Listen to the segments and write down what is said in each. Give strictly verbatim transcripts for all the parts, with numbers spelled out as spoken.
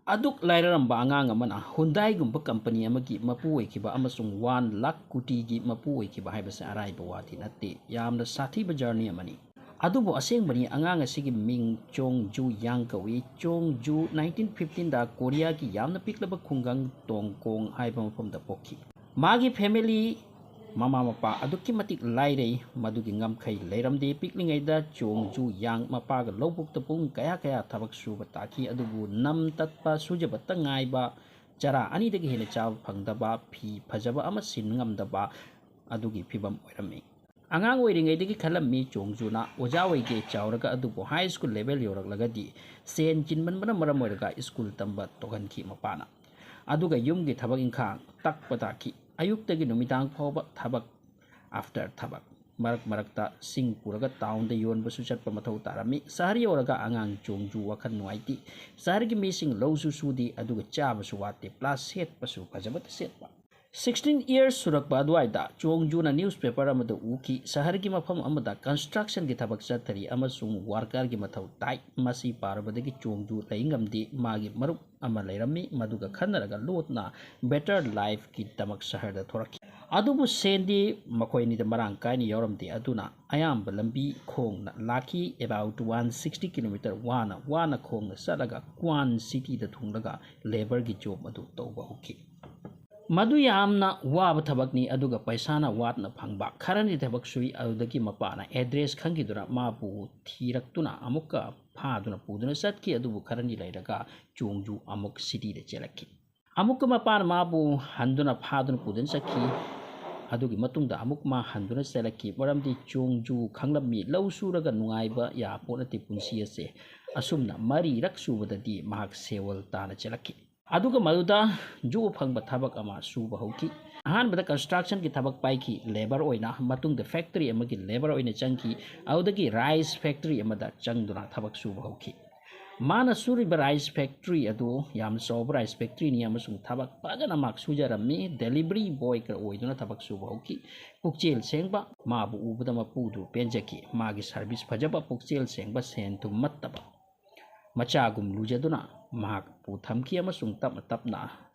ꯑꯗꯨꯛ ꯂꯥꯏꯔꯔꯝꯕ ꯑꯉꯥꯡ ꯑꯃꯅ ꯍꯨꯟꯗꯥꯏꯒꯨꯝꯕ ꯀꯝꯄꯅꯤ ꯑꯃꯒꯤ ꯃꯄꯨ ꯑꯣꯏꯈꯤꯕ ꯑꯃꯁꯨꯡ ꯋꯥꯟ ꯂꯥꯈ ꯀꯣꯇꯤꯒꯤ ꯃꯄꯨ ꯑꯣꯏꯈꯤꯕ ꯍꯥꯏꯕꯁꯦ ꯑꯔꯥꯏꯕ ꯋꯥꯗꯤ ꯅꯠꯇꯦ꯫ ꯌꯥꯝꯅ ꯁꯥꯊꯤꯕ ꯖꯔꯅꯤ ꯑꯃꯅꯤ꯫ ꯑꯗꯨꯕꯨ ꯑꯁꯦꯡꯕꯅꯤ, ꯑꯉꯥꯡ ꯑꯁꯤꯒꯤ ꯃꯤꯡ ꯆꯣꯡ ꯖꯨ ꯌꯥꯡ ꯀꯧꯏ꯫ ꯆꯣꯡ ꯖꯨ ꯅꯥꯏꯟꯇꯤꯟ ꯐꯤꯐꯇꯤꯟꯗ ꯀꯣꯔꯤꯌꯥꯒꯤ ꯌꯥꯝꯅ ꯄꯤꯛꯂꯕ ꯈꯨꯡꯒꯪ ꯇꯣꯡꯀꯣꯡ ꯍꯥꯏꯕ ꯃꯐꯝꯗ ꯄꯣꯛꯈꯤ꯫ ꯃꯥꯒꯤ ꯐꯦꯃꯤꯂꯤ, ꯃꯃꯥ ꯃꯄꯥ ꯑꯗꯨꯛꯀꯤ ꯃꯇꯤꯛ ꯂꯥꯏꯔꯩ, ꯃꯗꯨꯒꯤ ꯉꯝꯈꯩ ꯂꯩꯔꯝꯗꯦ꯫ ꯄꯤꯛꯂꯤꯉꯩꯗ ꯆꯣꯡ ꯖꯨ ꯌꯥꯡ ꯃꯄꯥꯒ ꯂꯧꯕꯨꯛꯇ ꯄꯨꯡ ꯀꯌꯥ ꯀꯌꯥ ꯊꯕꯛ ꯁꯨꯕ ꯇꯥꯈꯤ, ꯑꯗꯨꯕꯨ ꯅꯝ ꯇꯠꯄ, ꯁꯨꯖꯕꯇ ꯉꯥꯏꯕ, ꯆꯔꯥ ꯑꯅꯤꯗꯒꯤ ꯍꯦꯟꯅ ꯆꯥꯕ ꯐꯪꯗꯕ, ꯐꯤ ꯐꯖꯕ ꯑꯃ ꯁꯤꯟ ꯉꯝꯗꯕ ꯑꯗꯨꯒꯤ ꯐꯤꯕꯝ ꯑꯣꯏꯔꯝꯃꯤ꯫ ꯑꯉꯥꯡ ꯑꯣꯏꯔꯤꯉꯩꯗꯒꯤ ꯈꯜꯂꯝꯃꯤ ꯆꯣꯡ ꯖꯨꯅ ꯑꯣꯖꯥ ꯑꯣꯏꯒꯦ ꯆꯥꯎꯔꯒ, ꯑꯗꯨꯕꯨ ꯍꯥꯏ ꯁ꯭ꯀꯨꯜ ꯂꯦꯚꯦꯜ ꯌꯧꯔꯛꯂꯒꯗꯤ ꯁꯦꯟ ꯆꯤꯟꯃꯟꯕꯅ ꯃꯔꯝ ꯑꯣꯏꯔꯒ ꯁ꯭ꯀꯨꯜ ꯇꯝꯕ ꯇꯣꯛꯍꯟꯈꯤ ꯃꯄꯥꯅ꯫ ꯑꯗꯨꯒ ꯌꯨꯝꯒꯤ ꯊꯕꯛ ꯏꯪꯈꯥꯡ ꯇꯛꯄ ꯇꯥꯈꯤ꯫ ꯑꯌꯨꯛꯇꯒꯤ ꯅꯨꯃꯤꯗꯥꯡ ꯐꯥꯎꯕ ꯊꯕꯛ ꯑꯥꯐꯇꯔ ꯊꯕꯛ꯫ ꯃꯔꯛ ꯃꯔꯛꯇ ꯁꯤꯡ ꯄꯨꯔꯒ ꯇꯥꯎꯟꯗ ꯌꯣꯟꯕꯁꯨ ꯆꯠꯄ ꯃꯊꯧ ꯇꯥꯔꯝꯃꯤ꯫ ꯁꯍꯔ ꯌꯧꯔꯒ ꯑꯉꯥꯡ ꯆꯣꯡ ꯖꯨ ꯋꯥꯈꯜ ꯅꯨꯡꯉꯥꯏꯇꯦ꯫ ꯁꯍꯔꯒꯤ ꯃꯤꯁꯤꯡ ꯂꯧꯁꯨ ꯁꯨꯗꯦ, ꯑꯗꯨꯒ ꯆꯥꯕꯁꯨ ꯋꯥꯠꯇꯦ, ꯄ꯭ꯂꯥꯁ ꯁꯦꯠꯄꯁꯨ ꯐꯖꯕꯇ ꯁꯦꯠꯄ꯫ ꯁꯤꯛꯁꯇꯤꯟ ꯏꯌꯔꯁ ꯁꯨꯔꯛꯄ ꯑꯗꯨꯋꯥꯏꯗ ꯆꯣꯡ ꯖꯨꯅ ꯅ꯭ꯌꯨꯁꯄꯦꯄꯔ ꯑꯃꯗ ꯎꯈꯤ, ꯁꯍꯔꯒꯤ ꯃꯐꯝ ꯑꯃꯗ ꯀꯟꯁꯇ꯭ꯔꯛꯁꯟꯒꯤ ꯊꯕꯛ ꯆꯠꯊꯔꯤ ꯑꯃꯁꯨꯡ ꯋꯥꯔꯀꯔꯒꯤ ꯃꯊꯧ ꯇꯥꯏ꯫ ꯃꯁꯤ ꯄꯥꯔꯨꯕꯗꯒꯤ ꯆꯣꯡ ꯖꯨ ꯂꯩ ꯉꯝꯗꯦ꯫ ꯃꯥꯒꯤ ꯃꯔꯨꯞ ꯑꯃ ꯂꯩꯔꯝꯃꯤ, ꯃꯗꯨꯒ ꯈꯟꯅꯔꯒ ꯂꯣꯠꯅ ꯕꯦꯇꯔ ꯂꯥꯏꯐꯀꯤꯗꯃꯛ ꯁꯍꯔꯗ ꯊꯣꯔꯛꯈꯤ꯫ ꯑꯗꯨꯕꯨ ꯁꯦꯟꯗꯤ ꯃꯈꯣꯏ ꯑꯅꯤꯗ ꯃꯔꯥꯡ ꯀꯥꯏꯅ ꯌꯥꯎꯔꯝꯗꯦ, ꯑꯗꯨꯅ ꯑꯌꯥꯝꯕ ꯂꯝꯕꯤ ꯈꯣꯡꯅ ꯂꯥꯛꯈꯤ꯫ About ꯋꯥꯟ ꯁꯤꯛꯁꯇꯤ ꯀꯤꯂꯣꯃꯤꯇꯔ ꯋꯥꯅ, ꯋꯥꯅ ꯈꯣꯡꯅ ꯆꯠꯂꯒ ꯀ꯭ꯋꯥꯟ ꯁꯤꯇꯤꯗ ꯊꯨꯡꯂꯒ ꯂꯦꯕꯔꯒꯤ ꯖꯣꯕ ꯑꯗꯨ ꯇꯧꯕ ꯍꯧꯈꯤ꯫ ꯃꯗꯨ ꯌꯥꯝꯅ ꯋꯥꯕ ꯊꯕꯛꯅꯤ, ꯑꯗꯨꯒ ꯄꯩꯁꯥꯅ ꯋꯥꯠꯅ ꯐꯪꯕ꯫ ꯈꯔꯅꯤ ꯊꯕꯛ ꯁꯨꯏ, ꯑꯗꯨꯗꯒꯤ ꯃꯄꯥꯅ ꯑꯦꯗ꯭ꯔꯦꯁ ꯈꯪꯈꯤꯗꯨꯅ ꯃꯥꯕꯨ ꯊꯤꯔꯛꯇꯨꯅ ꯑꯃꯨꯛꯀ ꯐꯥꯗꯨꯅ ꯄꯨꯗꯨꯅ ꯆꯠꯈꯤ꯫ ꯑꯗꯨꯕꯨ ꯈꯔꯅꯤ ꯂꯩꯔꯒ ꯆꯣꯡ ꯖꯨ ꯑꯃꯨꯛ ꯁꯤꯇꯤꯗ ꯆꯦꯜꯂꯛꯈꯤ꯫ ꯑꯃꯨꯛꯀ ꯃꯄꯥꯅ ꯃꯥꯕꯨ ꯍꯟꯗꯨꯅ ꯐꯥꯗꯨꯅ ꯄꯨꯗꯨꯅ ꯆꯠꯈꯤ꯫ ꯑꯗꯨꯒꯤ ꯃꯇꯨꯡꯗ ꯑꯃꯨꯛ ꯃꯥ ꯍꯟꯗꯨꯅ ꯆꯦꯜꯂꯛꯈꯤ, ꯃꯔꯝꯗꯤ ꯆꯣꯡ ꯖꯨ ꯈꯪꯂꯝꯃꯤ, ꯂꯧ ꯁꯨꯔꯒ ꯅꯨꯡꯉꯥꯏꯕ ꯌꯥꯄꯣꯠ ꯅꯠꯇꯦ ꯄꯨꯟꯁꯤ ꯑꯁꯦ꯫ ꯑꯁꯨꯝꯅ ꯃꯔꯤꯔꯛ ꯁꯨꯕꯗꯗꯤ ꯃꯍꯥꯛ ꯁꯦꯋꯜ ꯇꯥꯅ ꯆꯦꯜꯂꯛꯈꯤ꯫ ꯑꯗꯨꯒ ꯃꯗꯨꯗ ꯖꯨ ꯐꯪꯕ ꯊꯕꯛ ꯑꯃ ꯁꯨꯕ ꯍꯧꯈꯤ꯫ ꯑꯍꯥꯟꯕꯗ ꯀꯟꯁꯇ꯭ꯔꯛꯁꯟꯒꯤ ꯊꯕꯛ ꯄꯥꯏꯈꯤ, ꯂꯦꯕꯔ ꯑꯣꯏꯅ, ꯃꯇꯨꯡꯗ ꯐꯦꯛꯇꯔꯤ ꯑꯃꯒꯤ ꯂꯦꯕꯔ ꯑꯣꯏꯅ ꯆꯪꯈꯤ, ꯑꯗꯨꯗꯒꯤ ꯔꯥꯏꯁ ꯐꯦꯛꯇꯔꯤ ꯑꯃꯗ ꯆꯪꯗꯨꯅ ꯊꯕꯛ ꯁꯨꯕ ꯍꯧꯈꯤ꯫ ꯃꯥꯅ ꯁꯨꯔꯤꯕ ꯔꯥꯏꯁ ꯐꯦꯛꯇꯔꯤ ꯑꯗꯨ ꯌꯥꯝꯅ ꯆꯥꯎꯕ ꯔꯥꯏꯁ ꯐꯦꯛꯇꯔꯤꯅꯤ ꯑꯃꯁꯨꯡ ꯊꯕꯛ ꯐꯖꯅ ꯃꯍꯥꯛ ꯁꯨꯖꯔꯝꯃꯤ꯫ ꯗꯦꯂꯤꯚꯔꯤ ꯕꯣꯏꯒ ꯑꯣꯏꯗꯨꯅ ꯊꯕꯛ ꯁꯨꯕ ꯍꯧꯈꯤ꯫ ꯄꯨꯛꯆꯦꯜ ꯁꯦꯡꯕ, ꯃꯥꯕꯨ ꯎꯕꯗ ꯃꯄꯨꯗꯨ ꯄꯦꯟꯖꯈꯤ꯫ ꯃꯥꯒꯤ ꯁꯥꯔꯚꯤꯁ ꯐꯖꯕ, ꯄꯨꯛꯆꯦꯜ ꯁꯦꯡꯕ, ꯁꯦꯟ ꯊꯨꯝ ꯃꯠꯇꯕ꯫ ꯃꯆꯥꯒꯨꯝ ꯂꯨꯖꯗꯨꯅ ꯃꯍꯥꯛꯄꯨ ꯊꯝꯈꯤ ꯑꯃꯁꯨꯡ ꯇꯞꯅ ꯇꯞꯅ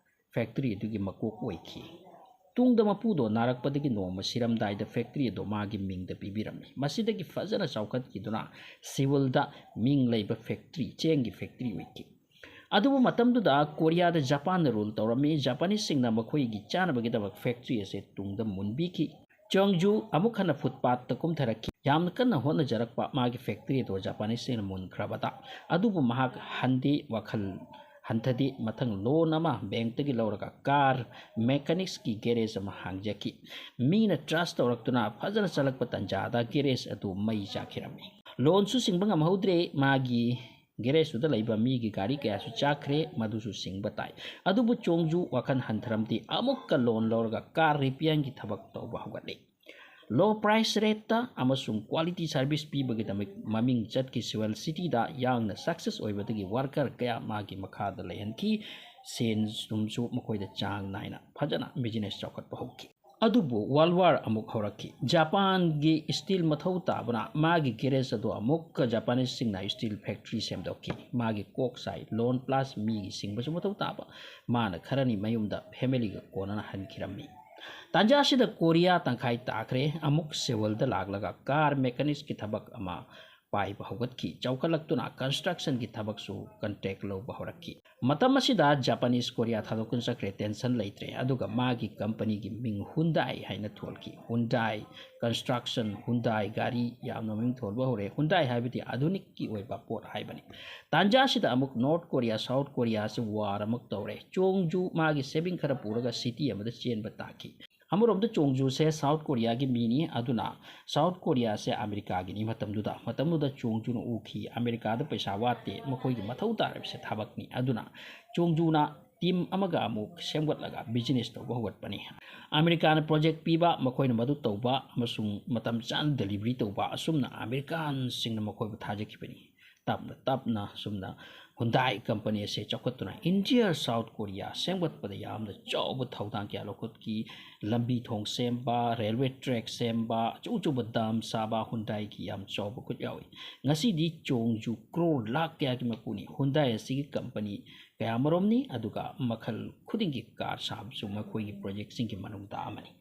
ꯐꯦꯛꯇꯔꯤ ꯑꯗꯨꯒꯤ ꯃꯀꯣꯛ ꯑꯣꯏꯈꯤ꯫ ꯇꯨꯡꯗ ꯃꯄꯨꯗꯣ ꯅꯥꯔꯛꯄꯗꯒꯤ ꯅꯣꯡꯃ ꯁꯤꯔꯝꯗꯥꯏꯗ ꯐꯦꯛꯇꯔꯤ ꯑꯗꯨ ꯃꯥꯒꯤ ꯃꯤꯡꯗ ꯄꯤꯕꯤꯔꯝꯃꯤ꯫ ꯃꯁꯤꯗꯒꯤ ꯐꯖꯅ ꯆꯥꯎꯈꯠꯈꯤꯗꯨꯅ ꯁꯤꯋꯜꯗ ꯃꯤꯡ ꯂꯩꯕ ꯐꯦꯛꯇꯔꯤ, ꯆꯦꯡꯒꯤ ꯐꯦꯛꯇꯔꯤ ꯑꯣꯏꯈꯤ꯫ ꯑꯗꯨꯕꯨ ꯃꯇꯝꯗꯨꯗ ꯀꯣꯔꯤꯌꯥꯗ ꯖꯄꯥꯟꯅ ꯔꯨꯜ ꯇꯧꯔꯝꯃꯤ꯫ ꯖꯄꯥꯅꯤꯁꯁꯤꯡꯅ ꯃꯈꯣꯏꯒꯤ ꯆꯥꯅꯕꯒꯤꯗꯃꯛ ꯐꯦꯛꯇꯔꯤ ꯑꯁꯤ ꯇꯨꯡꯗ ꯃꯨꯟꯕꯤꯈꯤ꯫ ꯆꯣꯡꯖꯨ ꯑꯃꯨꯛ ꯍꯟꯅ ꯐꯨꯠꯄꯥꯠꯇ ꯀꯨꯝꯊꯔꯛꯈꯤ꯫ ꯌꯥꯝꯅ ꯀꯟꯅ ꯍꯣꯠꯅꯖꯔꯛꯄ ꯃꯥꯒꯤ ꯐꯦꯛꯇꯔꯤ ꯑꯗꯨ ꯖꯄꯥꯅꯤꯁꯁꯤꯡꯅ ꯃꯨꯟꯈ꯭ꯔꯕꯗ, ꯑꯗꯨꯕꯨ ꯃꯍꯥꯛ ꯍꯟꯗꯦ, ꯋꯥꯈꯜ ꯍꯟꯊꯗꯦ꯫ ꯃꯊꯪ ꯂꯣꯟ ꯑꯃ ꯕꯦꯡꯛꯇꯒꯤ ꯂꯧꯔꯒ ꯀꯥꯔ ꯃꯦꯀꯥꯅꯤꯛꯁꯀꯤ ꯒꯦꯔꯦꯖ ꯑꯃ ꯍꯥꯡꯖꯈꯤ꯫ ꯃꯤꯅ ꯇ꯭ꯔꯁ ꯇꯧꯔꯛꯇꯨꯅ ꯐꯖꯅ ꯆꯠꯂꯛꯄ ꯇꯥꯟꯖꯥꯗ ꯒꯦꯔꯦꯖ ꯑꯗꯨ ꯃꯩ ꯆꯥꯛꯈꯤꯔꯝꯃꯤ꯫ ꯂꯣꯟꯁꯨ ꯁꯤꯡꯕ ꯉꯝꯍꯧꯗ꯭ꯔꯦ꯫ ꯃꯥꯒꯤ ꯒꯦꯔꯦꯖꯇꯨꯗ ꯂꯩꯕ ꯃꯤꯒꯤ ꯒꯥꯔꯤ ꯀꯌꯥꯁꯨ ꯆꯥꯛꯈ꯭ꯔꯦ, ꯃꯗꯨꯁꯨ ꯁꯤꯡꯕ ꯇꯥꯏ꯫ ꯑꯗꯨꯕꯨ ꯆꯣꯡꯖꯨ ꯋꯥꯈꯜ ꯍꯟꯊꯔꯝꯗꯦ꯫ ꯑꯃꯨꯛꯀ ꯂꯣꯟ ꯂꯧꯔꯒ ꯀꯥꯔ ꯔꯤꯄꯤꯌꯥꯔꯤꯡꯒꯤ ꯊꯕꯛ ꯇꯧꯕ ꯍꯧꯒꯠꯂꯤ꯫ ꯂꯣ ꯄ꯭ꯔꯥꯏꯁ ꯔꯦꯠꯇ ꯑꯃꯁꯨꯡ ꯀ꯭ꯋꯥꯂꯤꯇꯤ ꯁꯥꯔꯚꯤꯁ ꯄꯤꯕꯒꯤꯗꯃꯛ ꯃꯃꯤꯡ ꯆꯠꯈꯤ꯫ ꯁꯤꯋꯜ ꯁꯤꯇꯤꯗ ꯌꯥꯡꯅ ꯁꯛꯁꯦꯁ ꯑꯣꯏꯕꯗꯒꯤ ꯋꯥꯔꯀꯔ ꯀꯌꯥ ꯃꯥꯒꯤ ꯃꯈꯥꯗ ꯂꯩꯍꯟꯈꯤ꯫ ꯁꯦꯟ ꯊꯨꯝꯁꯨ ꯃꯈꯣꯏꯗ ꯆꯥꯡ ꯅꯥꯏꯅ ꯐꯖꯅ ꯕꯤꯖꯤꯅꯦꯁ ꯆꯥꯎꯈꯠꯄ ꯍꯧꯈꯤ꯫ ꯑꯗꯨꯕꯨ ꯋꯥꯔꯜ ꯋꯥꯔ ꯑꯃꯨꯛ ꯍꯧꯔꯛꯈꯤ꯫ ꯖꯄꯥꯟꯒꯤ ꯁ꯭ꯇꯤꯜ ꯃꯊꯧ ꯇꯥꯕꯅ ꯃꯥꯒꯤ ꯒꯦꯔꯦꯖ ꯑꯗꯨ ꯑꯃꯨꯛꯀ ꯖꯄꯥꯅꯤꯁꯁꯤꯡꯅ ꯁ꯭ꯇꯤꯜ ꯐꯦꯛꯇꯔꯤ ꯁꯦꯝꯗꯣꯛꯈꯤ꯫ ꯃꯥꯒꯤ ꯀꯣꯛ ꯁꯥꯏ, ꯂꯣꯟ ꯄ꯭ꯂꯥꯁ ꯃꯤꯒꯤ ꯁꯤꯡꯕꯁꯨ ꯃꯊꯧ ꯇꯥꯕ꯫ ꯃꯥꯅ ꯈꯔꯅꯤ ꯃꯌꯨꯝꯗ ꯐꯦꯃꯤꯂꯤꯒ ꯀꯣꯟꯅꯅ ꯍꯟꯈꯤꯔꯝꯃꯤ꯫ ꯇꯥꯟꯖꯥꯁꯤꯗ ꯀꯣꯔꯤꯌꯥ ꯇꯪꯈꯥꯏ ꯇꯥꯈ꯭ꯔꯦ꯫ ꯑꯃꯨꯛ ꯁꯤꯋꯜꯗ ꯂꯥꯛꯂꯒ ꯀꯥꯔ ꯃꯦꯀꯥꯅꯤꯛꯁꯀꯤ ꯊꯕꯛ ꯑꯃ ꯄꯥꯏꯕ ꯍꯧꯒꯠꯈꯤ꯫ ꯆꯥꯎꯈꯠꯂꯛꯇꯨꯅ ꯀꯟꯁꯇ꯭ꯔꯛꯁꯟꯒꯤ ꯊꯕꯛꯁꯨ ꯀꯟꯇ꯭ꯔꯦꯛ ꯂꯧꯕ ꯍꯧꯔꯛꯈꯤ꯫ ꯃꯇꯝ ꯑꯁꯤꯗ ꯖꯄꯥꯅꯤꯁ ꯀꯣꯔꯤꯌꯥ ꯊꯥꯗꯣꯛꯇꯨꯅ ꯆꯠꯈ꯭ꯔꯦ꯫ ꯇꯦꯟꯁꯟ ꯂꯩꯇ꯭ꯔꯦ꯫ ꯑꯗꯨꯒ ꯃꯥꯒꯤ ꯀꯝꯄꯅꯤꯒꯤ ꯃꯤꯡ ꯍꯨꯟꯗꯥꯏ ꯍꯥꯏꯅ ꯊꯣꯜꯈꯤ꯫ ꯍꯨꯟꯗꯥꯏ ꯀꯟꯁꯇ꯭ꯔꯛꯁꯟ, ꯍꯨꯟꯗꯥꯏ ꯒꯥꯔꯤ ꯌꯥꯝꯅ ꯃꯃꯤꯡ ꯊꯣꯟꯕ ꯍꯧꯔꯦ꯫ ꯍꯨꯟꯗꯥꯏ ꯍꯥꯏꯕꯗꯤ ꯑꯥꯙꯨꯅꯤꯛꯀꯤ ꯑꯣꯏꯕ ꯄꯣꯠ ꯍꯥꯏꯕꯅꯤ꯫ ꯇꯥꯟꯖꯥꯁꯤꯗ ꯑꯃꯨꯛ ꯅꯣꯔꯠ ꯀꯣꯔꯤꯌꯥ, ꯁꯥꯎꯠ ꯀꯣꯔꯤꯌꯥꯁꯤ ꯋꯥꯔ ꯑꯃꯨꯛ ꯇꯧꯔꯦ꯫ ꯆꯣꯡꯖꯨ ꯃꯥꯒꯤ ꯁꯦꯚꯤꯡ ꯈꯔ ꯄꯨꯔꯒ ꯁꯤꯇꯤ ꯑꯃꯗ ꯆꯦꯟꯕ ꯇꯥꯈꯤ꯫ ꯑꯃꯔꯣꯝꯗ ꯆꯣꯡꯖꯨꯁꯦ ꯁꯥꯎꯠ ꯀꯣꯔꯤꯌꯥꯒꯤ ꯃꯤꯅꯤ, ꯑꯗꯨꯅ ꯁꯥꯎꯠ ꯀꯣꯔꯤꯌꯥꯁꯦ ꯑꯃꯦꯔꯤꯀꯥꯒꯤꯅꯤ꯫ ꯃꯇꯝꯗꯨꯗ, ꯃꯇꯝꯗꯨꯗ ꯆꯣꯡꯖꯨꯅ ꯎꯈꯤ, ꯑꯃꯦꯔꯤꯀꯥꯗ ꯄꯩꯁꯥ ꯋꯥꯠꯇꯦ, ꯃꯈꯣꯏꯒꯤ ꯃꯊꯧ ꯇꯥꯔꯤꯕꯁꯦ ꯊꯕꯛꯅꯤ꯫ ꯑꯗꯨꯅ ꯆꯣꯡꯖꯨꯅ ꯇꯤꯝ ꯑꯃꯒ ꯑꯃꯨꯛ ꯁꯦꯝꯒꯠꯂꯒ ꯕꯤꯖꯤꯅꯦꯁ ꯇꯧꯕ ꯍꯧꯒꯠꯄꯅꯤ꯫ ꯑꯃꯦꯔꯤꯀꯥꯅ ꯄ꯭ꯔꯣꯖꯦꯛ ꯄꯤꯕ, ꯃꯈꯣꯏꯅ ꯃꯗꯨ ꯇꯧꯕ ꯑꯃꯁꯨꯡ ꯃꯇꯝ ꯆꯥꯅ ꯗꯦꯂꯤꯚꯔꯤ ꯇꯧꯕ, ꯑꯁꯨꯝꯅ ꯑꯃꯦꯔꯤꯀꯥꯟꯁꯤꯡꯅ ꯃꯈꯣꯏꯕꯨ ꯊꯥꯖꯈꯤꯕꯅꯤ꯫ ꯇꯞꯅ ꯇꯞꯅ ꯑꯁꯨꯝꯅ Hyundai company ꯑꯁꯦ ꯆꯥꯎꯈꯠꯇꯨꯅ ꯏꯟꯗꯤꯌꯥ ꯁꯥꯎꯠ ꯀꯣꯔꯤꯌꯥ ꯁꯦꯝꯒꯠꯄꯗ ꯌꯥꯝꯅ ꯆꯥꯎꯕ ꯊꯧꯗꯥꯡ ꯀꯌꯥ ꯂꯧꯈꯠꯈꯤ꯫ ꯂꯝꯕꯤ ꯊꯣꯡ ꯁꯦꯝꯕ, ꯔꯦꯜꯋꯦ ꯇ꯭ꯔꯦꯛ ꯁꯦꯝꯕ, ꯑꯆꯧ ꯑꯆꯧꯕ ꯗꯥꯝ ꯁꯥꯕ ꯍꯨꯟꯗꯥꯏꯒꯤ ꯌꯥꯝ ꯆꯥꯎꯕ ꯈꯨꯠ ꯌꯥꯎꯏ꯫ ꯉꯁꯤꯗꯤ ꯆꯣꯡꯖꯨ ꯀ꯭ꯔꯣꯔ ꯂꯥꯛ ꯀꯌꯥꯒꯤ ꯃꯄꯨꯅꯤ꯫ ꯍꯨꯟꯗꯥꯏ ꯑꯁꯤꯒꯤ ꯀꯝꯄꯅꯤ ꯀꯌꯥꯃꯔꯣꯝꯅꯤ, ꯑꯗꯨꯒ ꯃꯈꯜ ꯈꯨꯗꯤꯡꯒꯤ ꯀꯥꯔ ꯁꯥꯕꯁꯨ ꯃꯈꯣꯏꯒꯤ ꯄ꯭ꯔꯣꯖꯦꯛꯁꯤꯡꯒꯤ ꯃꯅꯨꯡꯗ ꯑꯃꯅꯤ꯫